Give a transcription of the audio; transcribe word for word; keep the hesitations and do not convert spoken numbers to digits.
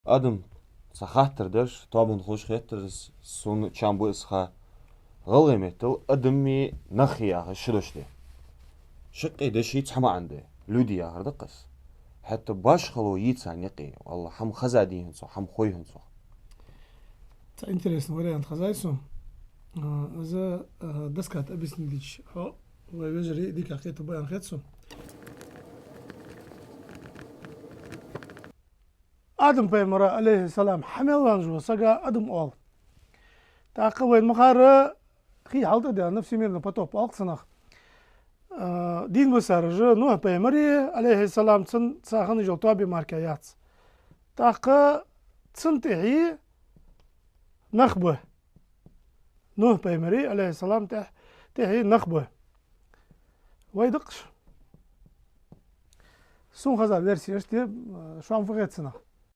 Адам цхьа хаттар деш, тоабан хулаш хетар из, сона чам ба из ха. ГӀалгӀай меттала адамий нахи яхаш ши дош да. Шаккхе деший цхьа маӀан да. Люди яхар да-кх из. ХӀаьта башхало йий царна юкъе, валлахӀи, хӀама хеза дий хьона цох, хӀама хой хьона цох. Цхьа интересный вариант хезай сона. А, из, а, доска тӀа объяснить дича, хьо, вай вежарий дика кхетаргба аьнна хет сона. Адам пайхамара, Ӏалайхи салам, хьа мел ваьннача сага Адам оал. ТӀаккха вайна ма харра, хий хьалтӀадена, всемирный потоп оал-кх цунах. А, дийна бисараш Нухь пайхамари, Ӏалайхи салам, цун цхьа хинна йола тоаба мара яц. ТӀаккха цунна тӀехьа нах ба. Нухь пайхамари, Ӏалайхи салам, тӀехьа, тӀехьа нах ба. Вай даккхаш. Сона хеза версия иштта я, шоана фу хет цунах.